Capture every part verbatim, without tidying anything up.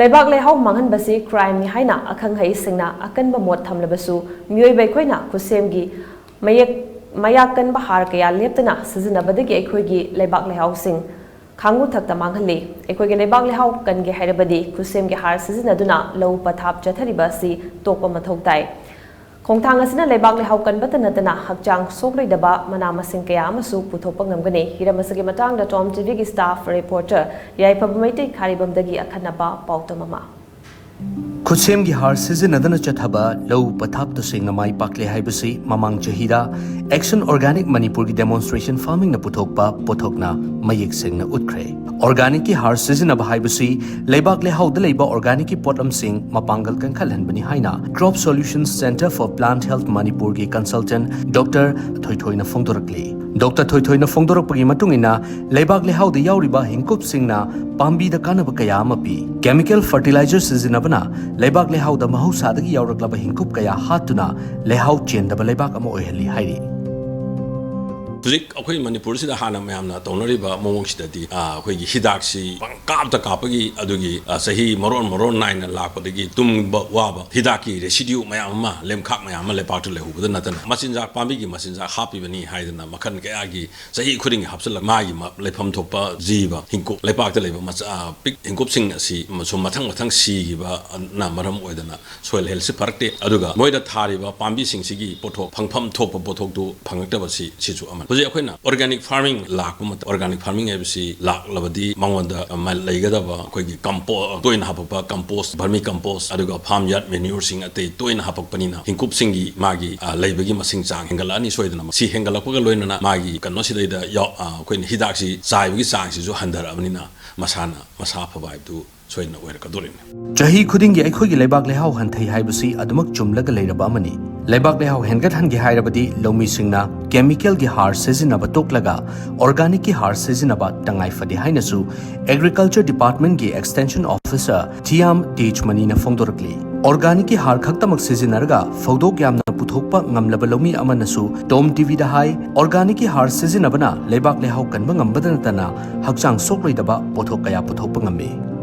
ꯂꯩꯕꯥꯛ ꯂꯩꯍꯥꯎ ꯃꯥꯡꯍꯟꯕꯁꯤ crimeꯅꯤ ꯍꯥꯏꯅ ꯑꯈꯪ ꯑꯍꯩꯁꯤꯡꯅ ꯑꯀꯟꯕ ꯃꯣꯠ ꯊꯝꯂꯕꯁꯨ, ꯃꯤꯑꯣꯏꯕ ꯑꯩꯈꯣꯏꯅ ꯈꯨꯠꯁꯦꯝꯒꯤ ꯃꯌꯦꯛ ꯃꯌꯥꯛ ꯀꯟꯕ ꯍꯥꯔ ꯀꯌꯥ ꯂꯦꯞꯇꯅ ꯁꯤꯖꯤꯟꯅꯕꯗꯒꯤ ꯑꯩꯈꯣꯏꯒꯤ ꯂꯩꯕꯥꯛ ꯂꯩꯍꯥꯎꯁꯤꯡ ꯈꯥꯡꯕꯨ ꯊꯛꯇ ꯃꯥꯡꯍꯜꯂꯤ꯫ ꯑꯩꯈꯣꯏꯒꯤ ꯂꯩꯕꯥꯛ ꯂꯩꯍꯥꯎ ꯀꯟꯒꯦ ꯍꯥꯏꯔꯕꯗꯤ ꯈꯨꯠꯁꯦꯝꯒꯤ ꯍꯥꯔ ꯁꯤꯖꯤꯟꯅꯗꯨꯅ ꯂꯧ ꯄꯊꯥꯞ ꯆꯠꯊꯔꯤꯕ ꯑꯁꯤ ꯇꯣꯛꯄ ꯃꯊꯧ ꯇꯥꯏ꯫ ꯈꯣꯡꯊꯥꯡ ꯑꯁꯤꯅ ꯂꯩꯕꯥꯛ ꯂꯩꯍꯥꯎ ꯀꯟꯕꯇ ꯅꯠꯇꯅ ꯍꯛꯆꯥꯡ ꯁꯣꯛꯂꯣꯏꯗꯕ ꯃꯅꯥ ꯃꯁꯤꯡ ꯀꯌꯥ ꯑꯃꯁꯨ ꯄꯨꯊꯣꯛꯄ ꯉꯝꯒꯅꯤ꯫ ꯍꯤꯔꯝ ꯑꯁꯤꯒꯤ ꯃꯇꯥꯡꯗ Tom TVꯒꯤ staff reporter ꯌꯥꯏꯐꯕ ꯃꯩꯇꯩ ꯈꯥꯔꯤꯕꯝꯗꯒꯤ ꯑꯈꯟꯅꯕ ꯄꯥꯎꯗꯝ ꯑꯃ꯫ ꯈꯨꯠꯁꯦꯝꯒꯤ ꯍꯥꯔ ꯁꯤꯖꯤꯟꯅꯗꯅ ꯆꯠꯊꯕ ꯂꯧ ꯄꯊꯥꯞ ꯇꯁꯦꯡꯅ ꯃꯥꯏ ꯄꯥꯛꯂꯦ ꯍꯥꯏꯕꯁꯤ ꯃꯃꯥꯡ ꯆꯍꯤꯗ Action Organic Manipurꯒꯤ demonstration farmingꯅ ꯄꯨꯊꯣꯛꯄ ꯄꯣꯠꯊꯣꯛꯅ ꯃꯌꯦꯛ ꯁꯦꯡꯅ ꯎꯠꯈ꯭ꯔꯦ꯫ Organicꯀꯤ ꯍꯥꯔ ꯁꯤꯖꯤꯟꯅꯕ ꯍꯥꯏꯕꯁꯤ ꯂꯩꯕꯥꯛ ꯂꯩꯍꯥꯎꯗ ꯂꯩꯕ organicꯀꯤ ꯄꯣꯠꯂꯝꯁꯤꯡ ꯃꯄꯥꯡꯒꯜ ꯀꯟꯈꯠꯍꯟꯕꯅꯤ ꯍꯥꯏꯅ Crop Solutions Centre for Plant Health Manipurꯒꯤ consultant Doctor ꯊꯣꯏꯊꯣꯏꯅ ꯐꯣꯡꯗꯣꯔꯛꯂꯤ꯫ Doctor ꯊꯣꯏꯊꯣꯏꯅ ꯐꯣꯡꯗꯣꯔꯛꯄꯒꯤ ꯃꯇꯨꯡ ꯏꯟꯅ, ꯂꯩꯕꯥꯛ ꯂꯩꯍꯥꯎꯗ ꯌꯥꯎꯔꯤꯕ ꯍꯤꯡꯀꯨꯞꯁꯤꯡꯅ ꯄꯥꯝꯕꯤꯗ ꯀꯥꯟꯅꯕ ꯀꯌꯥ ꯑꯃ ꯄꯤ꯫ Chemical fertilizer ꯁꯤꯖꯤꯟꯅꯕꯅ ꯂꯩꯕꯥꯛ ꯂꯩꯍꯥꯎꯗ ꯃꯍꯧꯁꯥꯗꯒꯤ ꯌꯥꯎꯔꯛꯂꯕ ꯍꯤꯡꯀꯨꯞ ꯀꯌꯥ ꯍꯥꯠꯇꯨꯅ ꯂꯩꯍꯥꯎ ꯆꯦꯟꯗꯕ ꯂꯩꯕꯥꯛ ꯑꯃ ꯑꯣꯏꯍꯜꯂꯤ ꯍꯥꯏꯔꯤ꯫ ꯍꯧꯖꯤꯛ ꯑꯩꯈꯣꯏ ꯃꯅꯤꯄꯨꯔꯁꯤꯗ ꯍꯥꯟꯅ ꯃꯌꯥꯝꯅ ꯇꯧꯅꯔꯤꯕ ꯃꯑꯣꯡꯁꯤꯗꯗꯤ, ꯑ, ꯑꯩꯈꯣꯏꯒꯤ ꯍꯤꯗꯥꯛꯁꯤ ꯄꯪꯀꯥꯞꯇ ꯀꯥꯞꯄꯒꯤ, ꯑꯗꯨꯒꯤ, ꯑ, ꯆꯍꯤ ꯃꯔꯣꯟ ꯃꯔꯣꯟ ꯅꯥꯏꯅ ꯂꯥꯛꯄꯗꯒꯤ ꯇꯨꯝꯕ ꯋꯥꯕ ꯍꯤꯗꯥꯛꯀꯤ residue ꯃꯌꯥꯝ ꯑꯃ, ꯂꯦꯝꯈꯥꯛ ꯃꯌꯥꯝ ꯑꯃ ꯂꯩꯄꯥꯛꯇ ꯂꯩꯍꯧꯕꯗ ꯅꯠꯇꯅ, ꯃꯆꯤꯟꯖꯥꯛ, ꯄꯥꯝꯕꯤꯒꯤ ꯃꯆꯤꯟꯖꯥꯛ ꯍꯥꯞꯄꯤꯕꯅꯤ ꯍꯥꯏꯗꯅ ꯃꯈꯜ ꯀꯌꯥꯒꯤ ꯆꯍꯤ ꯈꯨꯗꯤꯡꯒꯤ ꯍꯥꯞꯆꯤꯜꯂꯒ ꯃꯥꯒꯤ ꯃ-, ꯂꯩꯐꯝ ꯊꯣꯛꯄ ꯖꯤꯕ, ꯍꯤꯡꯀꯨꯞ, ꯂꯩꯄꯥꯛꯇ ꯂꯩꯕ ꯃꯆꯥ, ꯑ, ꯄꯤꯛ-, ꯍꯤꯡꯀꯨꯞꯁꯤꯡ ꯑꯁꯤ ꯁꯨꯝ ꯃꯊꯪ ꯃꯊꯪ ꯁꯤꯈꯤꯕꯅ ꯃꯔꯝ ꯑꯣꯏꯗꯅ soil healthꯁꯤ ꯐꯔꯛꯇꯦ꯫ ꯑꯗꯨꯒ ꯃꯣꯏꯗ ꯊꯥꯔꯤꯕ ꯄꯥꯝꯕꯤꯁꯤꯡꯁꯤꯒꯤ ꯄꯣꯠꯊꯣꯛ, ꯐꯪꯐꯝ ꯊꯣꯛꯄ ꯄꯣꯠꯊꯣꯛꯇꯨ ꯐꯪꯉꯛꯇꯕꯁꯤ, ꯁꯤꯁꯨ ꯑꯃꯅꯤ꯫ ꯍꯧꯖꯤꯛ ꯑꯩꯈꯣꯏꯅ organic farming ꯂꯥꯛꯄ ꯃꯇꯝ, organic farming ꯍꯥꯏꯕꯁꯤ ꯂꯥꯛꯂꯕꯗꯤ ꯃꯉꯣꯟꯗ, ꯑ, ꯃ-, ꯂꯩꯒꯗꯕ ꯑꯩꯈꯣꯏꯒꯤ compo-, ꯇꯣꯏꯅ ꯍꯥꯄꯛꯄ compost, vermi compost, ꯑꯗꯨꯒ farm yard manureꯁꯤꯡ ꯑꯇꯩ ꯇꯣꯏꯅ ꯍꯥꯄꯛꯄꯅꯤꯅ ꯍꯤꯡꯀꯨꯞꯁꯤꯡꯒꯤ ꯃꯥꯒꯤ, ꯑ, ꯂꯩꯕꯒꯤ ꯃꯁꯤꯡ ꯆꯥꯡ ꯍꯦꯟꯒꯠꯂꯛꯑꯅꯤ ꯁꯣꯏꯗꯅ꯫ ꯁꯤ ꯍꯦꯟꯒꯠꯂꯛꯄꯒ ꯂꯣꯏꯅꯅ ꯃꯥꯒꯤ ꯀꯩꯅꯣꯁꯤꯗꯩꯗ ꯌꯥꯎ-, ꯑ, ꯑꯩꯈꯣꯏꯅ ꯍꯤꯗꯥꯛꯁꯤ ꯆꯥꯏꯕꯒꯤ ꯆꯥꯡꯁꯤꯁꯨ ꯍꯟꯊꯔꯛꯑꯕꯅꯤꯅ ꯃꯁꯥꯅ ꯃꯁꯥ ꯐꯕ ꯍꯥꯏꯕꯗꯨ ꯁꯣꯏꯗꯅ ꯑꯣꯏꯔꯛꯀꯗꯧꯔꯤꯕꯅꯤ꯫ ꯆꯍꯤ ꯈꯨꯗꯤꯡꯒꯤ ꯑꯩꯈꯣꯏꯒꯤ ꯂꯩꯕꯥꯛ ꯂꯩꯍꯥꯎ ꯍꯟꯊꯩ ꯍꯥꯏꯕꯁꯤ ꯑꯗꯨꯃꯛ ꯆꯨꯝꯂꯒ ꯂꯩꯔꯕ ꯑꯃꯅꯤ꯫ ꯂꯩꯕꯥꯛ ꯂꯩꯍꯥꯎ ꯍꯦꯟꯒꯠꯍꯟꯒꯦ ꯍꯥꯏꯔꯕꯗꯤ ꯂꯧꯃꯤꯁꯤꯡꯅ chemicalꯒꯤ ꯍꯥꯔ ꯁꯤꯖꯤꯟꯅꯕ ꯇꯣꯛꯂꯒ organicꯀꯤ ꯍꯥꯔ ꯁꯤꯖꯤꯟꯅꯕ ꯇꯉꯥꯏ ꯐꯗꯦ ꯍꯥꯏꯅꯁꯨ Agriculture Departmentꯀꯤ Extension Officer ꯊꯤꯌꯥꯝ ꯇꯦꯖꯃꯅꯤꯅ ꯐꯣꯡꯗꯣꯔꯛꯂꯤ꯫ Organicꯀꯤ ꯍꯥꯔ ꯈꯛꯇꯃꯛ ꯁꯤꯖꯤꯟꯅꯔꯒ ꯐꯧꯗꯣꯛ ꯌꯥꯝꯅ ꯄꯨꯊꯣꯛꯄ ꯉꯝꯂꯕ ꯂꯧꯃꯤ ꯑꯃꯅꯁꯨ Tom TVꯗ ꯍꯥꯏ, organicꯀꯤ ꯍꯥꯔ ꯁꯤꯖꯤꯟꯅꯕꯅ ꯂꯩꯕꯥꯛ ꯂꯩꯍꯥꯎ ꯀꯟꯕ ꯉꯝꯕꯗ ꯅꯠꯇꯅ ꯍꯛꯆꯥꯡ ꯁꯣꯛꯂꯣꯏꯗꯕ ꯄꯣꯠꯊꯣꯛ ꯀꯌꯥ ꯄꯨꯊꯣꯛꯄ ꯉꯝꯃꯤ꯫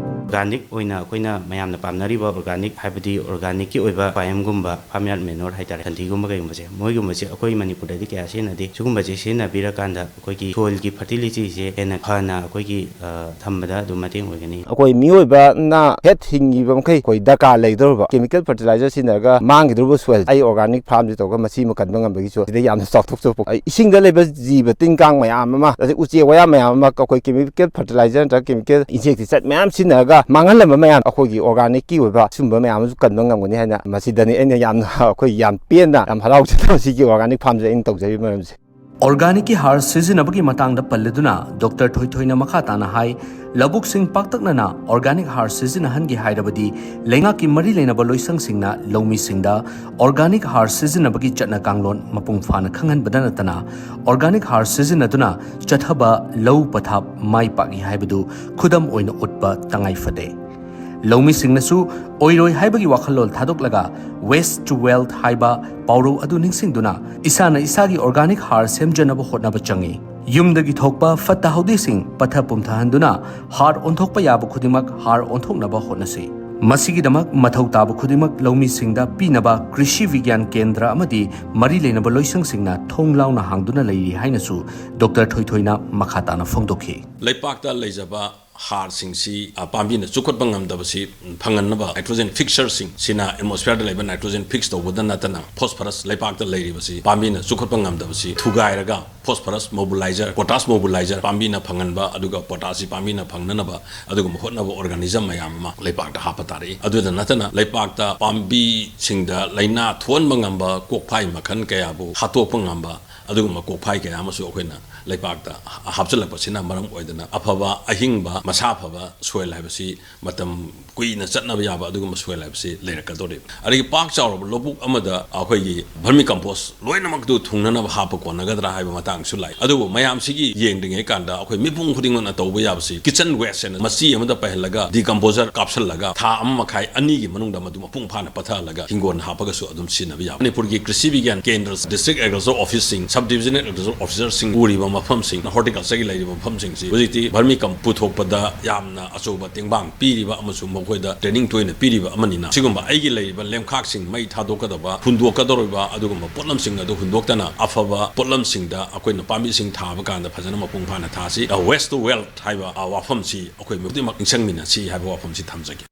ꯑꯣꯔꯒꯥꯅꯤꯛ ꯑꯣꯏꯅ ꯑꯩꯈꯣꯏꯅ ꯃꯌꯥꯝꯅ ꯄꯥꯝꯅꯔꯤꯕ ꯑꯣꯔꯒꯥꯅꯤꯛ, ꯍꯥꯏꯕꯗꯤ ꯑꯣꯔꯒꯥꯅꯤꯛꯀꯤ ꯑꯣꯏꯕ ꯄꯥꯌꯦꯝꯒꯨꯝꯕ, ꯐꯥꯔꯝ ꯌꯥꯔꯗ ꯃꯦꯅꯣꯔ ꯍꯥꯏꯇꯥꯔꯦ, ꯁꯟꯊꯤꯒꯨꯝꯕ ꯀꯩꯒꯨꯝꯕꯁꯦ, ꯃꯣꯏꯒꯨꯝꯕꯁꯦ ꯑꯩꯈꯣꯏ ꯃꯅꯤꯄꯨꯔꯗꯗꯤ ꯀꯌꯥ ꯁꯤꯖꯤꯟꯅꯗꯦ꯫ ꯁꯤꯒꯨꯝꯕꯁꯦ ꯁꯤꯖꯤꯟꯅꯕꯤꯔꯀꯥꯟꯗ ꯑꯩꯈꯣꯏꯒꯤ ꯁꯣꯏꯜꯒꯤ ꯐꯔꯇꯤꯂꯤꯇꯤꯁꯦ ꯍꯦꯟꯅ ꯐꯅ ꯑꯩꯈꯣꯏꯒꯤ, ꯑ, ꯊꯝꯕꯗ ꯑꯗꯨꯝ ꯃꯇꯦꯡ ꯑꯣꯏꯒꯅꯤ꯫ ꯑꯩꯈꯣꯏ ꯃꯤꯑꯣꯏꯕꯅ ꯍꯦꯛ ꯍꯤꯡꯉꯤꯕ ꯃꯈꯩ ꯑꯩꯈꯣꯏ ꯗꯔꯀꯥꯔ ꯂꯩꯗꯧꯔꯤꯕ ꯀꯦꯃꯤꯀꯦꯜ ꯐꯔꯇꯤꯂꯥꯏꯖꯔ ꯁꯤꯖꯤꯟꯅꯔꯒ ꯃꯥꯡꯈꯤꯗꯧꯔꯤꯕ ꯁꯣꯏꯜ, ꯑꯩ ꯑꯣꯔꯒꯥꯅꯤꯛ ꯐꯥꯔꯝꯁꯤ ꯇꯧꯔꯒ ꯃꯁꯤ ꯑꯃ ꯀꯟꯕ ꯉꯝꯕꯒꯤꯁꯨ ꯁꯤꯗ ꯌꯥꯝꯅ ꯆꯥꯎꯊꯣꯛꯆꯕ ꯄꯣꯛ-, ꯑꯩ ꯏꯁꯤꯡꯗ ꯂꯩꯕ ꯖꯤꯕ ꯇꯤꯟ ꯀꯥꯡ ꯃꯌꯥꯝ ꯑꯃ, ꯑꯗꯩ ꯎꯆꯦꯛ ꯋꯥꯌꯥ ꯃꯌꯥꯝ ꯑꯃ ꯑꯩꯈꯣꯏ ꯀꯦꯃꯤꯀꯦꯜ ꯐꯔꯇꯤꯂꯥꯏꯖꯔ ꯅꯠꯇ꯭ꯔꯒ ꯀꯦꯃꯤꯀꯦꯜ ꯏꯟꯁꯦꯛꯇꯤꯁꯥꯏꯠ ꯃꯌꯥꯝ ꯁꯤꯖꯤꯟꯅꯔꯒ ꯃꯥꯡꯍꯜꯂꯝꯕ ꯃꯌꯥꯝ, ꯑꯩꯈꯣꯏꯒꯤ ꯑꯣꯔꯒꯥꯅꯤꯛꯀꯤ ꯑꯣꯏꯕ ꯁꯤꯒꯨꯝꯕ ꯃꯌꯥꯝ ꯑꯃꯁꯨ ꯀꯟꯕ ꯉꯝꯒꯅꯤ ꯍꯥꯏꯅ ꯃꯁꯤꯗꯅꯤ ꯑꯩꯅ ꯌꯥꯝꯅ, ꯑꯩꯈꯣꯏ ꯌꯥꯝ ꯄꯦꯟꯅ, ꯌꯥꯝ ꯍꯔꯥꯎꯖꯅ ꯁꯤꯒꯤ ꯑꯣꯔꯒꯥꯅꯤꯛ ꯐꯥꯔꯝꯁꯦ ꯑꯩꯅ ꯇꯧꯖꯔꯤꯕ ꯃꯔꯝꯁꯦ꯫ ꯑꯣꯔꯒꯥꯅꯤꯛꯀꯤ ꯍꯥꯔ ꯁꯤꯖꯤꯟꯅꯕꯒꯤ ꯃꯇꯥꯡꯗ ꯄꯜꯂꯗꯨꯅ ꯗꯣꯛꯇꯔ ꯊꯣꯏꯊꯣꯏꯅ ꯃꯈꯥ ꯇꯥꯅ ꯍꯥꯏ, ꯂꯧꯕꯨꯛꯁꯤꯡ ꯄꯥꯛꯇꯛꯅꯅ ꯑꯣꯔꯒꯥꯅꯤꯛ ꯍꯥꯔ ꯁꯤꯖꯤꯟꯅꯍꯟꯒꯦ ꯍꯥꯏꯔꯕꯗꯤ ꯂꯩꯉꯥꯛꯀꯤ ꯃꯔꯤ ꯂꯩꯅꯕ ꯂꯣꯏꯁꯪꯁꯤꯡꯅ ꯂꯧꯃꯤꯁꯤꯡꯗ ꯑꯣꯔꯒꯥꯅꯤꯛ ꯍꯥꯔ ꯁꯤꯖꯤꯟꯅꯕꯒꯤ ꯆꯠꯅ ꯀꯥꯡꯂꯣꯟ ꯃꯄꯨꯡ ꯐꯥꯅ ꯈꯪꯍꯟꯕꯗ ꯅꯠꯇꯅ ꯑꯣꯔꯒꯥꯅꯤꯛ ꯍꯥꯔ ꯁꯤꯖꯤꯟꯅꯗꯨꯅ ꯆꯠꯊꯕ ꯂꯧ ꯄꯊꯥꯞ ꯃꯥꯏ ꯄꯥꯛꯏ ꯍꯥꯏꯕꯗꯨ ꯈꯨꯗꯝ ꯑꯣꯏꯅ ꯎꯠꯄ ꯇꯉꯥꯏ ꯐꯗꯦ꯫ ꯂꯧꯃꯤꯁꯤꯡꯅꯁꯨ ꯑꯣꯏꯔꯣꯏ ꯍꯥꯏꯕꯒꯤ ꯋꯥꯈꯜꯂꯣꯟ ꯊꯥꯗꯣꯛꯂꯒ Waste to Wealth ꯍꯥꯏꯕ ꯄꯥꯎꯔꯧ ꯑꯗꯨ ꯅꯤꯡꯁꯤꯡꯗꯨꯅ ꯏꯁꯥꯅ ꯏꯁꯥꯒꯤ ꯑꯣꯔꯒꯥꯅꯤꯛ ꯍꯥꯔ ꯁꯦꯝꯖꯅꯕ ꯍꯣꯠꯅꯕ ꯆꯪꯏ꯫ ꯌꯨꯝꯗꯒꯤ ꯊꯣꯛꯄ ꯐꯠꯇ ꯍꯥꯎꯗꯤꯁꯤꯡ ꯄꯠꯊ ꯄꯨꯝꯊꯍꯟꯗꯨꯅ ꯍꯥꯔ ꯑꯣꯟꯊꯣꯛꯄ ꯌꯥꯕ ꯈꯨꯗꯤꯡꯃꯛ ꯍꯥꯔ ꯑꯣꯟꯊꯣꯛꯅꯕ ꯍꯣꯠꯅꯁꯤ꯫ ꯃꯁꯤꯒꯤꯗꯃꯛ ꯃꯊꯧ ꯇꯥꯕ ꯈꯨꯗꯤꯡꯃꯛ ꯂꯧꯃꯤꯁꯤꯡꯗ ꯄꯤꯅꯕ ꯀ꯭ꯔꯤꯁꯤ ꯕꯤꯒ꯭ꯌꯥꯟ ꯀꯦꯟꯗ꯭ꯔ ꯑꯃꯗꯤ ꯃꯔꯤ ꯂꯩꯅꯕ ꯂꯣꯏꯁꯪꯁꯤꯡꯅ ꯊꯣꯡ ꯂꯥꯎꯅ ꯍꯥꯡꯗꯨꯅ ꯂꯩꯔꯤ ꯍꯥꯏꯅꯁꯨ ꯗꯣꯛꯇꯔ ꯊꯣꯏꯊꯣꯏꯅ ꯃꯈꯥ ꯇꯥꯅ ꯐꯣꯡꯗꯣꯛꯈꯤ꯫ ꯂꯩꯄꯥꯛꯇ ꯂꯩꯖꯕ ꯍꯥꯔꯁꯤꯡꯁꯤ, ꯑ, ꯄꯥꯝꯕꯤꯅ ꯆꯨꯞꯈꯠꯄ ꯉꯝꯗꯕꯁꯤ ꯐꯪꯍꯟꯅꯕ nitrogen fixerꯁꯤꯡ, ꯁꯤꯅ atmosphereꯗ ꯂꯩꯕ nitrogen fix ꯇꯧꯕꯗ ꯅꯠꯇꯅ phosphorus ꯂꯩꯄꯥꯛꯇ ꯂꯩꯔꯤꯕꯁꯤ ꯄꯥꯝꯕꯤꯅ ꯆꯨꯞꯈꯠꯄ ꯉꯝꯗꯕꯁꯤ ꯊꯨꯒꯥꯏꯔꯒ phosphorus mobilizer, potash mobilizer ꯄꯥꯝꯕꯤꯅ ꯐꯪꯍꯟꯕ, ꯑꯗꯨꯒ potashꯁꯤ ꯄꯥꯝꯕꯤꯅ ꯐꯪꯅꯅꯕ ꯑꯗꯨꯒꯨꯝꯕ ꯍꯣꯠꯅꯕ organism ꯃꯌꯥꯝ ꯑꯃ ꯂꯩꯄꯥꯛꯇ ꯍꯥꯞꯄ ꯇꯥꯔꯛꯏ꯫ ꯑꯗꯨꯗ ꯅꯠꯇꯅ ꯂꯩꯄꯥꯛꯇ ꯄꯥꯝꯕꯤꯁꯤꯡꯗ ꯂꯥꯏꯅꯥ ꯊꯣꯛꯍꯟꯕ ꯉꯝꯕ ꯀꯣꯛꯐꯥꯏ ꯃꯈꯜ ꯀꯌꯥꯕꯨ ꯍꯥꯠꯇꯣꯛꯄ ꯉꯝꯕ ꯑꯗꯨꯒꯨꯝꯕ ꯀꯣꯛꯐꯥꯏ ꯀꯌꯥ ꯑꯃꯁꯨ ꯑꯩꯈꯣꯏꯅ ꯂꯩꯄꯥꯛꯇ ꯍꯥꯞꯆꯤꯜꯂꯛꯄꯁꯤꯅ ꯃꯔꯝ ꯑꯣꯏꯗꯅ ꯑꯐꯕ, ꯑꯍꯤꯡꯕ, ꯃꯁꯥ ꯐꯕ soil ꯍꯥꯏꯕꯁꯤ ꯃꯇꯝ ꯀꯨꯏꯅ ꯆꯠꯅꯕ ꯌꯥꯕ ꯑꯗꯨꯒꯨꯝꯕ soil ꯍꯥꯏꯕꯁꯤ ꯂꯩꯔꯛꯀꯗꯧꯔꯤꯕꯅꯤ꯫ ꯑꯗꯒꯤ ꯄꯥꯛ ꯆꯥꯎꯔꯕ ꯂꯧꯕꯨꯛ ꯑꯃꯗ ꯑꯩꯈꯣꯏꯒꯤ vermicompost ꯂꯣꯏꯅꯃꯛꯇꯨ ꯊꯨꯡꯅꯅꯕ ꯍꯥꯞꯄ ꯀꯣꯟꯅꯒꯗ꯭ꯔꯥ ꯍꯥꯏꯕ ꯃꯇꯥꯡꯁꯨ ꯂꯥꯛꯏ꯫ ꯑꯗꯨꯕꯨ ꯃꯌꯥꯝꯁꯤꯒꯤ ꯌꯦꯡꯗ꯭ꯔꯤꯉꯩ ꯀꯥꯟꯗ ꯑꯩꯈꯣꯏ ꯃꯤꯄꯨꯝ ꯈꯨꯗꯤꯡꯃꯛꯅ ꯇꯧꯕ ꯌꯥꯕꯁꯤ kitchen waste ꯍꯥꯏꯅ ꯃꯆꯤ ꯑꯃꯗ ꯄꯩꯍꯜꯂꯒ decomposer ꯀꯥꯞꯁꯤꯜꯂꯒ ꯊꯥ ꯑꯃ ꯃꯈꯥꯏ ꯑꯅꯤꯒꯤ ꯃꯅꯨꯡꯗ ꯃꯗꯨ ꯃꯄꯨꯡ ꯐꯥꯅ ꯄꯠꯊꯍꯜꯂꯒ ꯍꯤꯡꯒꯣꯜ ꯍꯥꯞꯄꯒꯁꯨ ꯑꯗꯨꯝ ꯁꯤꯖꯤꯟꯅꯕ ꯌꯥꯕ꯫ ꯃꯅꯤꯄꯨꯔꯒꯤ ꯀ꯭ꯔꯤꯁꯤ ꯕꯤꯒ꯭ꯌꯥꯟ ꯀꯦꯟꯗ꯭ꯔ, district agriculture officeꯁꯤꯡ, sub divisional agriculture officerꯁꯤꯡ ꯎꯔꯤꯕ ꯃꯐꯝꯁꯤꯡ, ꯍꯣꯔꯇꯤꯀꯜꯆꯔꯒꯤ ꯂꯩꯔꯤꯕ ꯃꯐꯝꯁꯤꯡꯁꯤ ꯍꯧꯖꯤꯛꯇꯤ ꯚꯔꯃꯤ ꯀꯝ ꯄꯨꯊꯣꯛꯄꯗ ꯌꯥꯝꯅ ꯑꯆꯧꯕ ꯇꯦꯡꯕꯥꯡ ꯄꯤꯔꯤꯕ ꯑꯃꯁꯨꯡ ꯃꯈꯣꯏꯗ ꯇ꯭ꯔꯦꯅꯤꯡ ꯇꯣꯏꯅ ꯄꯤꯔꯤꯕ ꯑꯃꯅꯤꯅ, ꯁꯤꯒꯨꯝꯕ ꯑꯩꯒꯤ ꯂꯩꯔꯤꯕ ꯂꯦꯝꯈꯥꯛꯁꯤꯡ ꯃꯩ ꯊꯥꯗꯣꯛꯀꯗꯕ, ꯍꯨꯟꯗꯣꯛꯀꯗꯧꯔꯤꯕ ꯑꯗꯨꯒꯨꯝꯕ ꯄꯣꯠꯂꯝꯁꯤꯡ ꯑꯗꯨ ꯍꯨꯟꯗꯣꯛꯇꯅ, ꯑꯐꯕ ꯄꯣꯠꯂꯝꯁꯤꯡꯗ ꯑꯩꯈꯣꯏꯅ ꯄꯥꯝꯕꯤꯁꯤꯡ ꯊꯥꯕ ꯀꯥꯟꯗ ꯐꯖꯅ ꯃꯄꯨꯡ ꯐꯥꯅ ꯊꯥꯁꯤ꯫ Waste to Wealth ꯍꯥꯏꯕ, ꯑ, ꯋꯥꯐꯝꯁꯤ ꯑꯩꯈꯣꯏ ꯈꯨꯗꯤꯡꯃꯛ ꯅꯤꯡꯁꯤꯡꯃꯤꯟꯅꯁꯤ ꯍꯥꯏꯕ ꯋꯥꯐꯝꯁꯤ ꯊꯝꯖꯒꯦ꯫